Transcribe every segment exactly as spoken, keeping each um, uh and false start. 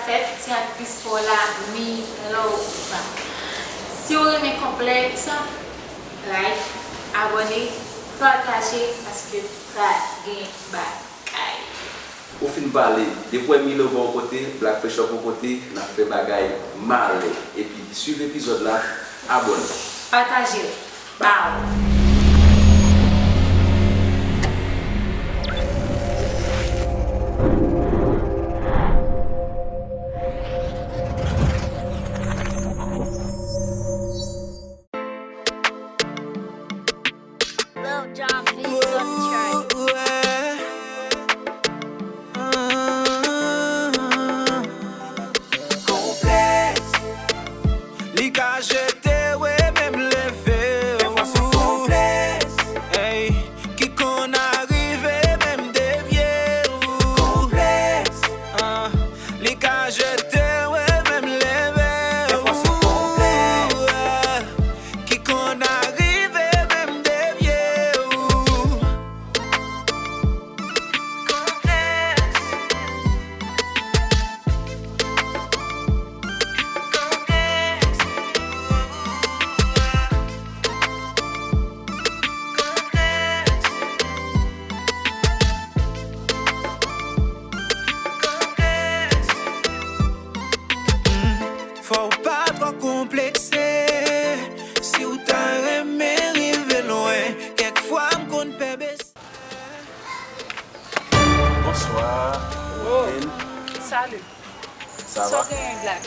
Fèt ti aktris pa w la, Milova. Si w renmen konplèks, like, abòne, pataje, paske pral gen bagay. Ou fin pale, depi w wè Milova yon kote, Black Fresh Up yon kote, n ap fè bagay malè. Epi, swiv epizòd la, abòne. Pataje l. Baw. Lil Jon Beats on the track. Konplèks. Li ka jete w e menm leve w. Dèfwa se konplèks. Ey, ki konn arive menm devye w. Konplèks. Ah, li ka jete w e menm leve w. Dèfwa se konplèks. Ki konn arive menm devye w. Fò w pa twò konplekse. Si w ta renmen rive lwen, kèk fwa m konn pè bese. Bonswa, Woodline. Salut. Sa va? Sa w genyen, Black?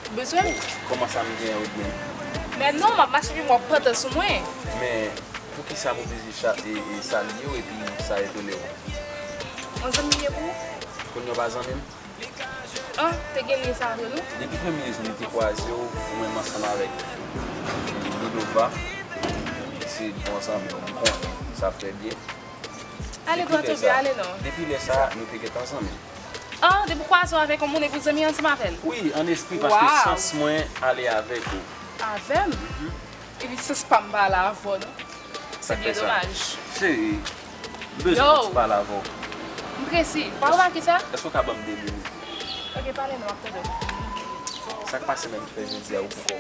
Ou bezwen m? Kòman sa m genyen, Woodline? Men non, m ap mache epi m wè w pantan sou mwen. Men poukisa pou bezwen cha-, e, e, salye w epi sa etone w? Yon zanmi m ye pou ou? Kounye a w pa zanmi m? Ah, te gen lyen sa avè nou? Depi premye jou nou te kwaze w, ou menm ansanm avèk Milova, se bon zanmi w, m konnen sa trè byen. Ale dwat oubyen ale non? Depi lè sa, nou te gentan zanmi. Ah, depi w kwaze w avèk yon moun epi w zanmi ansanm avè l? Wi, an espri, paske sans mwen ale avèk ou. Avè m? Mhm. Epi sans pa m pa ale avè w non. Se byen domaj. Cheri, m bezwen yon ti pale avè w. M presi. Pale w ak kisa? Èske w ka ban m de minit? Ok, pale non, m ap tande w. Sa k pase menm ki fè jodi a ou poukò w?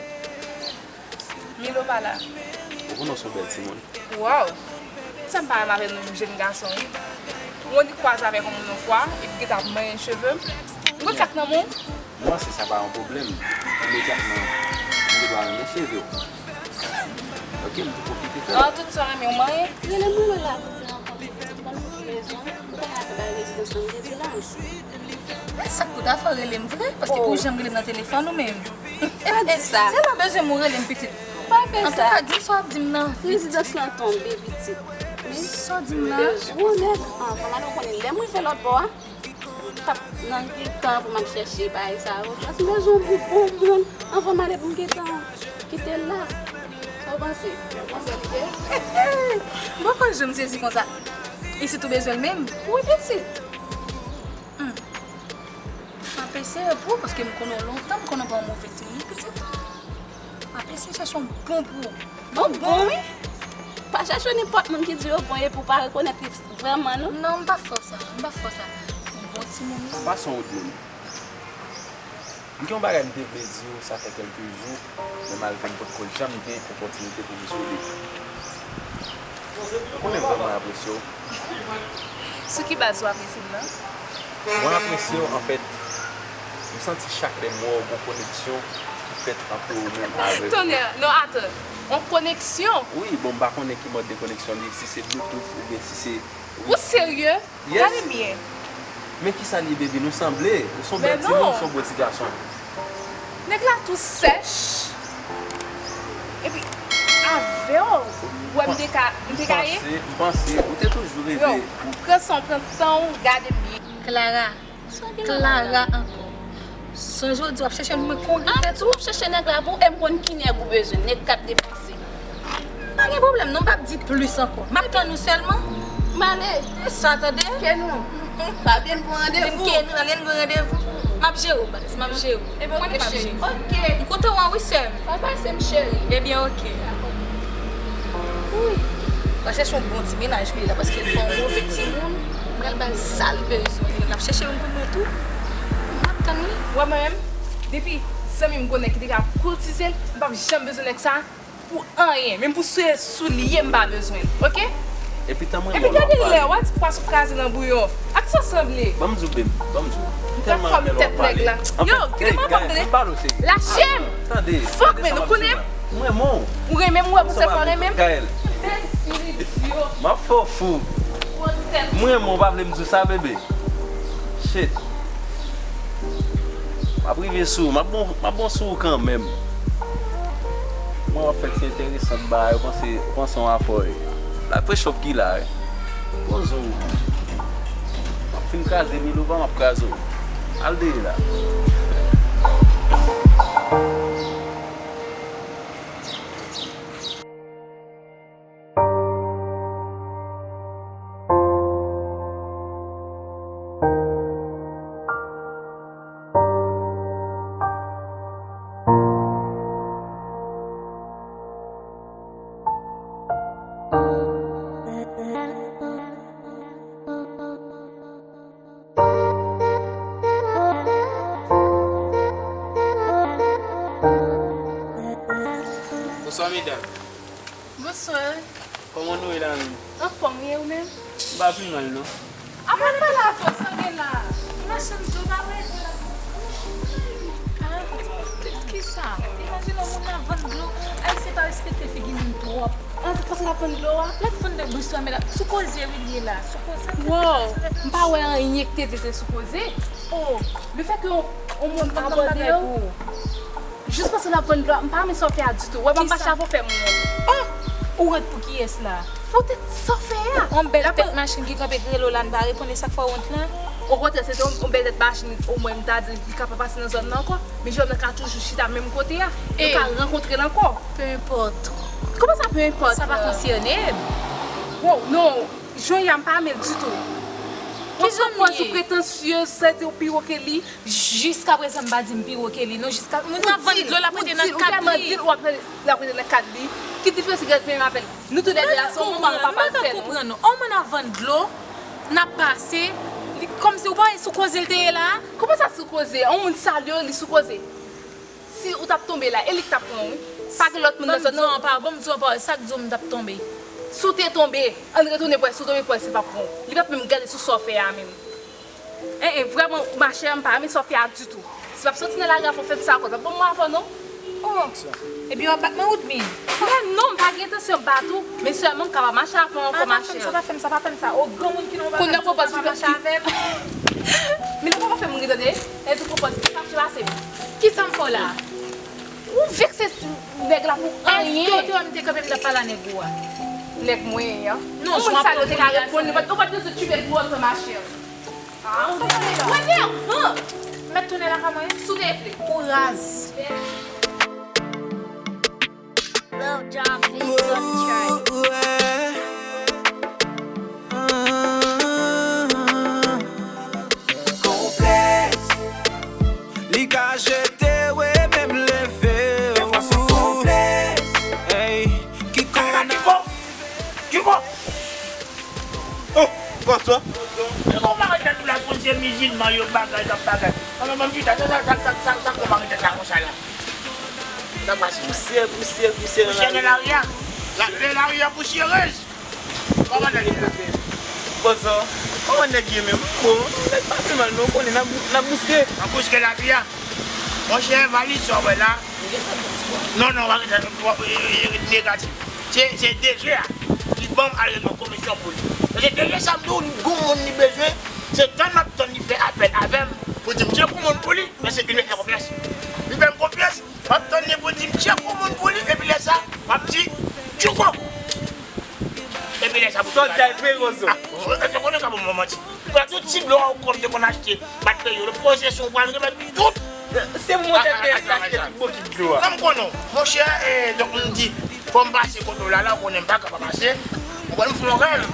Milova la. Ou konnen w se yon bèl timoun. Waw! Sa m pa renmen avè nou jèn gason wi. Ou annik kwaze avèk yon moun yon fwa, epi gentan ap manyen cheve m. Ou konn sa k nan men w? M panse sa pa yon pwoblèm. Imedyatman, m te dwa renmen cheve w. Ok, m te pwofite fè l. An tout sa w renmen w manyen. Rele m, rele w la pou di ankò, m konn pou ki rezon, m konnen afè bay rezidans lan, m te di la. Men sa k pou ta fè w rele m vre, paske ou janm rele m nan telefòn ou menm. Pa di sa. Se nan bezwen m ou rele m pitit. Pa fè sa. Antouka, di m sa w ap di m nan vit. Rezidans lan tonbe, pitit. Sa w di m la? Gwo nèg, anvan m ale, ou konnen lè m rive lòt bò a, t ap nan gentan pou m al chèche bagay sa yo. Paske m bezwen yon bon moun anvan m ale pou m gentan kite l la. Sa w panse? Ou panse li bèl? M poko janm sezi konsa. Isit ou bezwen l menm? Wi, pitit. Hmm. M ap eseye pou ou, paske m konnen w lontan, m konnen w pa yon move timoun, pitit. M ap eseye chèche yon bon pou ou. Bon, bon, wi. Pa chèche nenpòt moun ki di yo bon epi w pa rekonèt li vrèman, non. Non, m pa fè w sa, m pa fè w sa. Yon bon timoun, wi. An pasan, Woodline, m gen yon bagay m te vle di w, sa fè kèlke jou, men malgre m potko janm gen opòtinite pou m di w li. Ou konnen m vrèman apresye w. Sou ki baz ou apresye m nan? Mwen apresye w, anfèt, m santi chak lè m wè w, gon koneksyon ki fèt ant ou menm avèk mwen. Tonnè, non, atann. On koneksyon? Wi, bon, m pa konnen ki mòd de koneksyon li, si se Bluetooth oubyen si se. Ou serye? Yes. Gade byen. Men kisa l ye, baby? Nou sanble. Ou se yon bèl timoun, ou se yon bon ti gason. Nèg la tou sèch. Epi, avè w, ou wè m te ka, m te ka ye? M panse, m panse, ou te toujou reve. Yo, pran san w, pran tan w, gade m byen. Clara, Clara ankò. Sonje w di w ap chèche l, mwen kouri tèt ou. W ap chèche nèg la pou ou, e m konn ki nèg ou bezwen, nèg k ap depanse. Pa gen pwoblèm non, m p ap di plis ankò. M ap tann ou sèlman. M ale. E sa, tande? Ke nou. Pa byen pran randevou. Ke nou, ale n pran randevou. M ap jere w, baz, m ap jere w. Ebyen, ok, cheri. Ok. M kontan wè w, wi, sè m. Pa pase m, cheri. Ebyen, ok. Dakò. Wi. W ap chèche yon bon ti mennaj pou li la, paske l pa yon move timoun. M pral ba l sa l bezwen. L ap chèche youn pou mwen tou. M ap tann li. Wè mwen menm, depi zanmi m gon nèg ki te ka koutize l, m p ap janm bezwen nèg sa pou anyen. Menm pou sou, soulye m pa bezwen l, oke? Epi tan mwen Epi gade lè, w a di pwa sou kraze nan bouyon. Ak sa sanble? Ban m di w, babe, ban m di w. M tèlman renmen lè w ap pale. Yo, kite mwen pale. Lache m! Tande, Fòk, men nou konnen. Mwen renmen w. Ou renmen m, ou wè konsa fò renmen m? Enbesil, idyo. M ap fè w fou. Mwen renmen w, ou pa vle m di w sa, bebe. Shit. M ap rive sou ou, m ap bon, m ap bon sou ou kanmenm. Mwen w ap fè ti enteresan bagay, ou panse, ou panse yon afè w ye. La prechòp ki la, wi. Poze w. M ap fin kraze Milo pa m ap kraze w. Al dèyè la. Bonswa medam. Bonswa. Kòman nou ye la menm? Anfòm, wi, e ou menm? M pa pi mal non. Apa n pale avè w, sa w gen la? Machann dlo pa wè dlo la. Ah, kisa? Imajine yon moun nan vann dlo. Ayisyen pa respekte figi moun twòp. Ah, se paske l ap vann dlo a? L ap vann dlo, bouch sou amè la. Sou koze wi l ye la. Sou koze. Wow, m pa wè anyen ki te di se sou koze. Oh, le fè ke yon, yon moun abòde w. Jis paske l ap vann dlo a, m pa renmen sa w fè a ditou. Wè, m ap mache avè w fè m wont. Oh! Ou wont pou kiyès la? Poutèt sa w fè a. Yon bèl tèt machin ki kanpe k rele w la, n pa reponn, e sa k fè w wont lan? Okontrè, se te yon, yon bèl tèt machin, omwen m ta di, li ka pa pase nan zòn nan ankò. Men jòm nan ka toujou chita menm kote a. Nou ka rankontre l ankò. Peu importe. Kòman sa, peu importe? Sa pa konsène m. Wow, non. Jan y a, m pa renmen l ditou. Ki jan m ye? Ou pretansye, sa di w pi wo ke li. Jiskaprezan, m pa di m pi wo ke li. Non, jiska, moun nan vann dlo, l ap rete nan kad li. Ou tèlman di l, w ap, l ap rete nan kad li. Ki diferans ki ant mwen avè l? Nou tou lè de la, se yon manman papa l fè nou. M pa konprann, m pa konprann nou. On moun ap vann dlo, n ap pase, li, kòmsi ou pa wè sou koze l te ye la? Kòman sa sou koze? On moun salye w, li sou koze? Si ou t ap tonbe la, e li k t ap pran w, wi. Pa gen lòt moun nan zòn nan. Ban m di w yon pawòl, ban m di w yon pawòl, sa k di w m t ap tonbe? Si w te tonbe, ann retounen pran l, si w tonbe pran l, si l p ap pran w. Li p ap menm gade sou sa w fè a menm. En, en, vrèman, machè, m pa renmen sa w fè a ditou. Si w ap soti nan lari a, fò w fè m sa ankò. L p ap ban m mwen avè w, non. Oh. Ebyen, w ap bat mwen ou t min? Men non, m pa gen entansyon bat ou, men sèlman m ka pa mache avè w ankò, machè. Ah, pa fè m sa, pa fè m sa, pa fè m sa. O granmoun ki nan w pa ka di w pa mache avè m. Men li poko fè m ri, tande. Lè di poko di, sa k pase? Kisa m fè w la? Ou vekse nèg la pou anyen. Èske w te wè m te kanpe m t ap pale a nèg ou a? Nèg mwen an. Non, jan w ap pran poun li a. Ou moun sa yo te ka reponn li, ou pa t bezwen tchwipe l pou otan, machè. Ah, ou enèvan. Mèt tounen lakay mwen. Si w te vle. Ou raz. Lil John Beats on the track. Konplèks. Li ka jete w e menm leve w. Dèfwa se konplèks. Ey, ki konn Djouko! Djouko! Oh, bonswa. E kòman w ret la tou la, konn se mizilman yo, bagay, lòt bagay. An, ban m chita, sa, sa, sa, sa, sa, kòman w ret la konsa la? Sa pase? Pousyè, pousyè, pousyè nan lari a. Lari a pousyerez. Kòman nèg ye la? Bonswa. Kòman nèg ye menm? Bon, nèg pa pi mal non, ou konnen n ap, n ap bouske. N ap bouske lavi a. Monchè, valiz sa w wè la. Non, non, w a rete negatif. Se, se DG a ki ban m al regle yon komisyon pou li. Paske DG sa m di w, li gon moun li bezwen, se tann m ap tann li fè apèl avè m pou di m tcheko moun pou li, men se li m fè konfyans. Li fè m konfyans, m ap tann li pou di m tcheko moun pou li, epi lè sa, m ap di, tchouko! Epi lè sa pou... Sòt jay peye, Gonzo. Ah, ou te konnen sa pou mwen manti. Pou tout ti blo a ou konn te konn achte, bat peye yo, le posesyon ou pral remèt tout. Se mwen tèt te achte tout bokit dlo a. Non, m konnen w. Monchè, eh, donk m di, fò m pase kote w la, la, ou konnen m pa ka pa pase. Ou konnen m fè yon rèv. M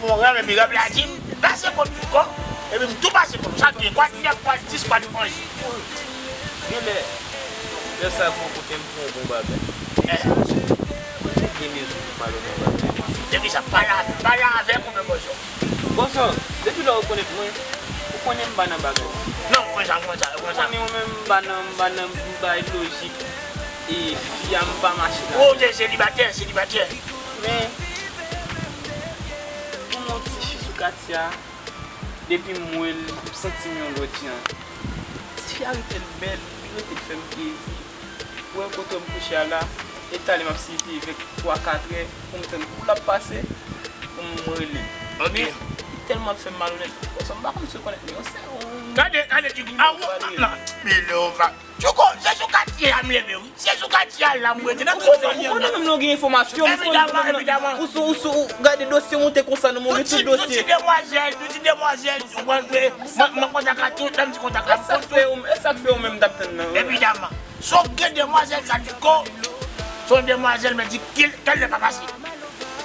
fè yon rèv, epi rèv la di m, pase kote ou kò, epi m tou pase kote ou. Sa gen kwa, nèf kwa, dis kwa, nou anji. Genlè, lè sa gon kote m fè yon bon bagay. Eh. Gen bezwen pou m al yon bon bagay. Depi sa, pale avè, pale avè m, ou menm, Gonzo. Gonzo, depi lè ou rekonèt mwen, ou Konnen m pa nan bagay. Non, konsa, konsa, konsa. Konnen ou menm m pa nan, m pa nan, m bay lojik. E fi a m pa mache la. Ou te selibatè, selibatè. Men, pou mwen ti fi sou katye a, depi m wè l, m santi m yon lòt jan. Ti fi a rete l bèl, li rete l fè m plezi. Ou wè kote m kouche a la, e talè m ap site avèk twa, kat è, pou m tann kou l ap pase, pou m rele. Ok. Men, li tèlman ap fè m malonèt, konsa m pa konn si w konèt li, yon sè, yon... Gade, gade, Tchouko. Ah, ou, non. Milova. Tchouko, se sou katye a m leve, wi. Se sou katye a la m rete. Nan Ou konnen, ou konnen menm lè w gen enfòmasyon, ou konnen Evidaman, menm lè evidaman. Ou sou, ou sou, ou gade dosye moute konsa, nou, mwen gen tout dosye. Tout ti demwazèl, tout ti demwazèl, ou konn, mwen, mwen, mwen kontak a tout, mwen ti kontak a E sa k fè ou, e sa k fè ou menm t ap tann nan? Evidaman. Son gen demwazèl sa Tchouko, son demwazèl, men di kil, kèl lè pa pase.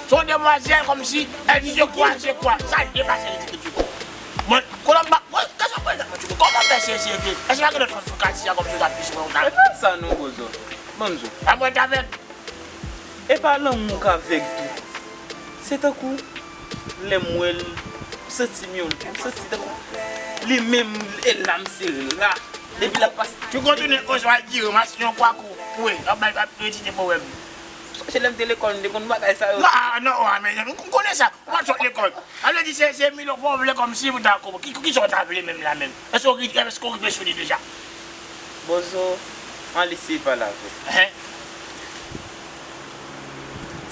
Son demwazèl kòmsi, elle se croit, se croit. Sa depase li di Tchouko. Mwen, konan ba, mwen, kèsyon mwen, Tchouko, kòman fè se, se, se, èske pa gen lòt fanm sou katye a kòmsi ou ta plis mwen ou ta? E pa sa non, Bozo. Ban m di w. Pa mwen t avèk. E pa lanmou k avèg tou. Se tankou lè m wè l, m santi m yon, m santi tankou li menm e la m sere la. Depi l ap pase. Tchouko tounen Oswald Guillaume, asyon kwa kou. Wi, ap bay, ap retire pwoblèm. Sonje lè m te lekòl, m te konn bagay sa yo. Non, non, oh, men, m konnen sa. Ou pa t sot lekòl. Sa vle di se, se Milo fò w vle kòmsi pou ta konprann. Ki, ki sa w ta vle menm la menm? Èske w ri-, èske w rive sou li deja? Bozo, ann eseye pale avè l. Hein?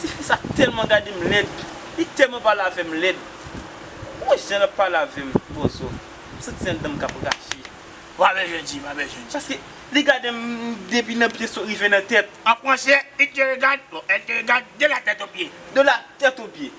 Tifi sa tèlman gade m lèd. Li tèlman pale avè m lèd. Ou wè jan l ap pale avè m, Bozo. M santi anndan m k ap rache. Pa bezwen di, pa bezwen di. Paske li gade m depi nan pye sot rive nan tèt. An fransè, il te regarde, bon, elle te regarde de la tête aux pieds. De la tête aux pieds.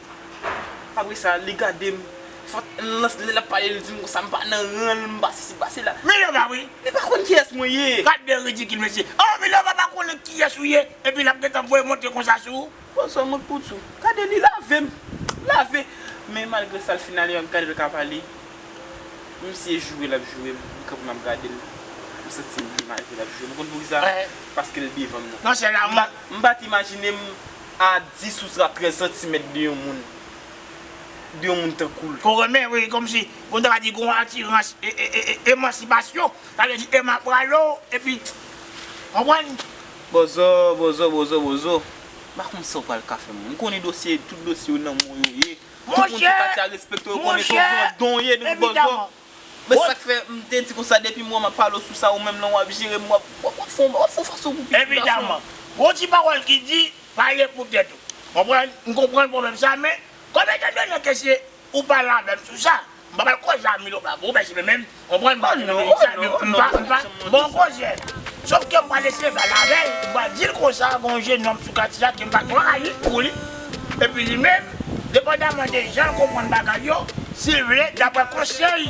Apre sa, li gade m. Fòk lans lè l ap pale, li di m konsa, m pa nan ran l, m pa sesi, pa sela. Milova, wi. Li pa konn kiyès mwen ye. Gad de ridikil, mesye. Oh, Milova pa konnen kiyès ou ye, epi l ap gentan voye monte konsa sou ou. Bozo, mwen pou di w. Gade, li lave m. Lave. Men malgre sa, l fin ale, m gade l ka pale. Misye joure l ap joure m, m kanpe m ap gade l. M santi m byen malgre l ap joure m. Ou konn poukisa? Wè. Paske l devan m nan. Non, se la, M pa, m pa t imajine m a dis ou trèz santimèt de yon moun. De yon moun tankou l. Pou renmen, wi, kòmsi, pou n ta ka di, gon atirans, e, e, e, e, emansipasyon, sa vle di Ema Pralo, epi, konprann? Bozo, Bozo, Bozo, Bozo. M pa konn sa w pral ka fè m. M konnen dosye, tout dosye yo nan men w yo ye. Tout moun sou katye a respekte w, yo konnen se yon grandon w ye, Bozo. Men sa k fè m te di konsa, depi m wè m ap pale w sou sa, ou menm nan w ap jere m, w ap, w ap, w ap fè yon, w ap fè yon fason pou pitit gason. Evidaman. Gon ti pawòl ki di, pale pou tèt ou. Konprann? M konprann pwoblèm sa, men, kòm etan done ke se ou pale avè m sou sa, m pa pral koze a Milova pou ou, paske men menm, konprann, m pa nan mizik sa, m pa, m pa, bon koze. Sòf ke m pral eseye pale avè l, m pral di l konsa, gon jennonm sou katye a ke m pa twò rayi pou li. Epi li menm, depandaman de jan l konprann bagay yo, si l vle, daprè konsèy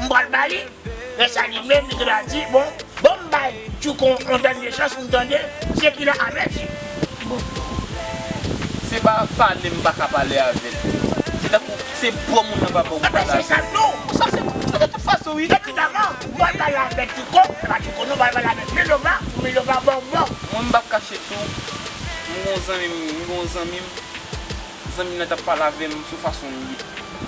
m pral ba li, lè sa li menm, li genlè di, bon, ban m bay Tchouko yon dènye chans pou m tande, se ki la avèti. Se pa pale m pa ka pale avè l. Se tankou se bon moun nan pa bon pou pale avè l. Sa se de tout fason, wi. Evidaman, ou pral pale avèk Tchouko, se pa Tchouko non, ou pral pale avèk Milova, pou Milova ba w bon. Mwen m p ap kache tou, m gon zanmi m, m gon zanmi m, zanmi m nan t ap pale avè m sou fason m ye.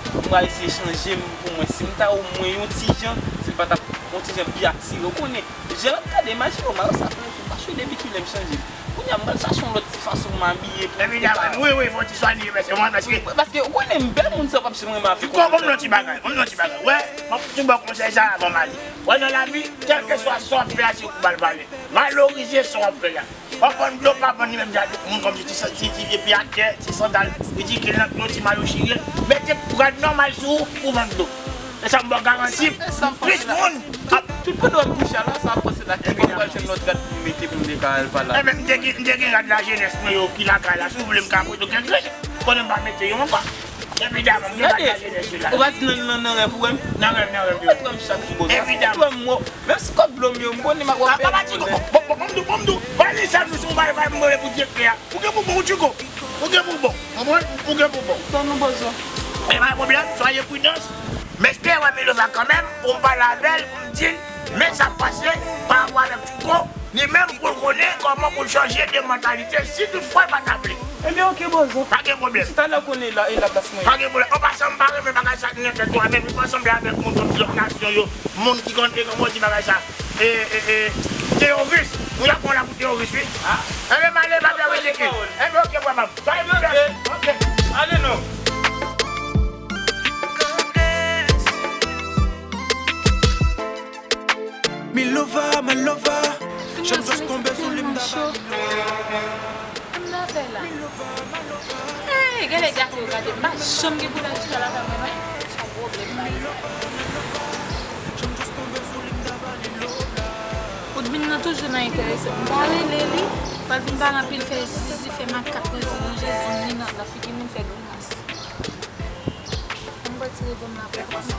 M pral eseye chanje m pou mwen. Si m ta omwen yon ti jan, si l pa t ap yon ti jan pi atire. Ou konnen, jan l ap gade, imajine w, Mayo sa pou yon tou mache depi kilè m chanje. Kounye a, m pral chache yon lòt ti fason m abiye pou m te ka. Evidaman, wi, wi, fò w ti swanye, mesye, mwen, paske. Paske, ou konnen, m bèl moun sa w p ap janm renmen avèk mwen. Kòm m nan ti bagay, m nan ti bagay. Wè, m ap fout ou bon konsèy sa avan m ale. Wè, nan lavi, kèlkeswa sa w ap fè a, se ou pou ba l valè. Valorize sa w ap fè a. Pa vann dlo, pa vann li menm jan moun kòmsi ti, ti, ti pye atè, ti sandal ridikil nan dlo, ti mayo chire. Mete rad nòmal sou ou pou vann dlo. E sa m ba w garanti, plis moun ap. Tout pandan w ap kouche a la, sa ap panse la ki bò m pral jwenn lòt rad pou m mete pou m te ka al pale avè l. Enben, m te gen, m te gen rad lajenès mwen yo ki lakay la, si w vle m ka prete w kèk grenn, konnen m pa mete yo ankò. Evidaman, m gen rad lajenès yo la. Ou pa di nan, nan, nan rèv ou wè m? Nan rèv, nan rèv yo. Ou mèt wè m chak jou, Bozo. Evidaman. Ou wè m, menm si kòk dlo m yo, m konnen m ap wè. Papa Tchouko, bon, bon, bon, m di w, bon, m di w, ba li sa nou sou bay, bay, m wè pou di ekspè a. Ou gen pou bon, Tchouko. Ou gen pou bon. Konprann? Ou gen pou bon. Tann nou, Bozo. E pa gen pwoblèm, soyez prudents. M espere wè Milova kanmenm, pou m pale avè l, pou m di l, men sa k pase, pa rapò avèk Tchouko, li menm pou l konnen kòman pou l chanje de mantalite, si toutfwa l pa ta vle. Ebyen, oke, bòzò. Pa gen pwoblèm. Chita la, konnen la, e la plas mwen. Pa gen pwoblèm. An pasan, m pa renmen bagay sa nèt, tèt ou a menm. Li pa sanble avèk moun sòti lòt nasyon yo. Moun ki konn, e, kòman w di bagay sa? E, e, e, teyoris. Moun y ap pran w la pou teyoris, wi. Ebyen, m ale, pa fè reteke. Ebyen, oke, papa. Ebyen, oke. Oke. Ale non. Mi lova, my lova. Jan m just tonbe sou li, m ta ba li lova. M nan fè la. Hey, gen lè gate yo gate. M pa janm gen pwoblèm chita la fè mwen, non. Son pwoblèm pa li. Woodmine nan toujou nan enterese. M ta rele li, pral vin pale anpil, fè zizi, fè makak, manje zong li nan, nan figi moun, fè grimas. Ann retire dòm la pou fè sa.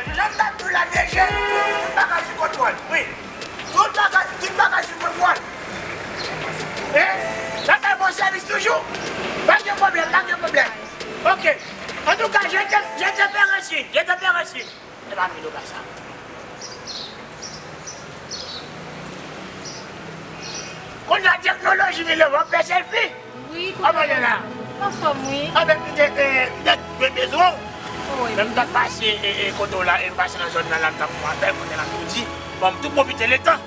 Jan m t ap di w la, D G, tout bagay sou kontwòl, wi. Tout bagay, tout bagay sou kontwòl. E, n ap fè bon sèvis toujou. Pa gen pwoblèm, pa gen pwoblèm. Oke. Antouka, je te, je te fais un signe, je te fais un signe. E pa nou ki do ka sa. Kounye a teknoloji vin leve, w ap fè selfie. Wi, kote w ye la? Anfòm, wi. Anben, m te, e, m te bezwen w. Wi. Men m t ap pase, e, e, kote w la, e m pase nan zòn nan la, m t ap pran apèl, kounye a la m tou di, bon, m tou pwofite letan.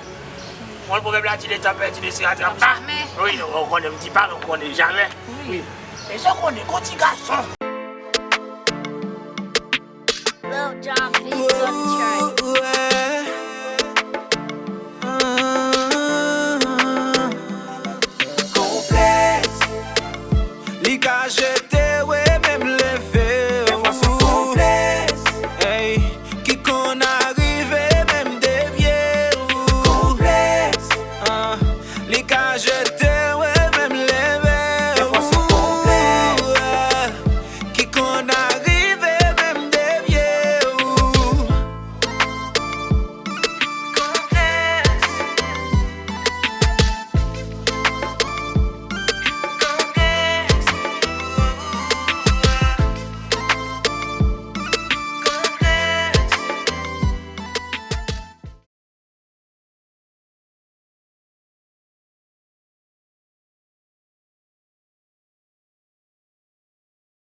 Bon, pwovèb la di, letan pèdi, desi ratrap pa. Jamè. Wi, ou konnen, m di pa, men ou konnen jamè. Wi. Wi. E sa w konnen, gon ti gason. Lil Jon V.